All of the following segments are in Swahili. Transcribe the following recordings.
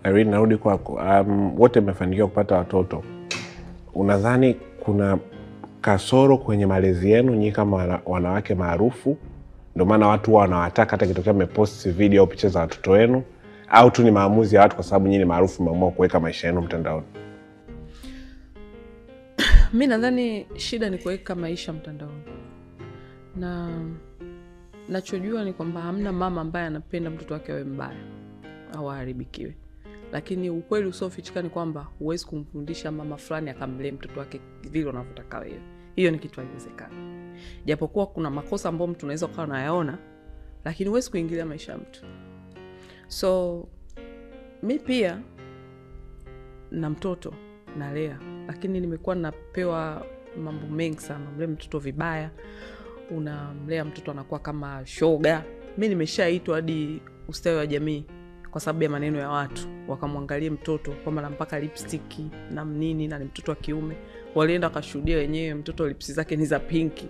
Irene, narudi kwako. Wote mmefanikiwa kupata watoto. Unadhani kuna kasoro kwenye malezi yenu nyinyi kama wanawake maarufu? Ndio maana watu huwa wanawataka hata ikitokea mmepost video au picha za watoto wenu, au tu ni maamuzi ya watu kwa sababu nyinyi ni maarufu mmeamua kuweka maisha yenu mtandaoni? Mi nadhani shida ni kuweka maisha mtandaoni, na nachojua ni kwamba hamna mama ambaye anapenda mtoto wake awe mbaya au aharibikiwe, lakini ukweli usiofichika ni kwamba huwezi kumfundisha mama fulani akamlee mtoto wake vile unavyotaka wewe. Hiyo ni kitu haiwezekani, japokuwa kuna makosa ambayo mtu unaweza ukawa unayaona, lakini huwezi kuingilia maisha ya mtu. So mi pia na mtoto nalea, lakini nimekuwa napewa mambo mengi sana. Mlea mtoto vibaya, unamlea mtoto anakuwa kama shoga. Mi nimeshaitwa hadi ustawi wa jamii kwa sababu ya maneno ya watu, wakamwangalia mtoto kwamba nampaka lipstick na mnini na ni mtoto wa kiume. Walienda wakashuhudia wenyewe, mtoto lipsi zake ni za pinki,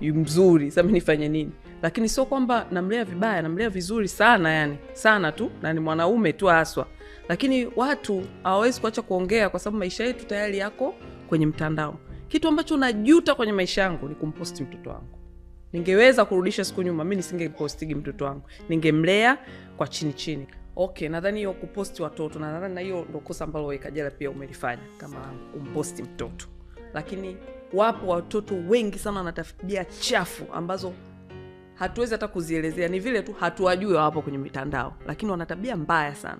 mzuri. Sasa mimi nifanye nini? Lakini sio kwamba namlea vibaya, namlea vizuri sana, yani sana tu, na ni mwanaume tu haswa. Lakini watu hawawezi kuacha kuongea kwa sababu maisha yetu tayari yako kwenye mtandao. Kitu ambacho najuta kwenye maisha yangu ni kumposti mtoto wangu. Ningeweza kurudisha siku nyuma, mi nisingepostigi mtoto wangu, ningemlea kwa chini chini. Okay, nadhani hiyo kuposti watoto, na nadhani na hiyo ndo kosa ambalo wewe Kajala pia umelifanya kama kumposti mtoto. Lakini wapo watoto wengi sana wana tabia chafu ambazo hatuwezi hata kuzielezea, ni vile tu hatuwajui wapo kwenye mitandao, lakini wana tabia mbaya sana.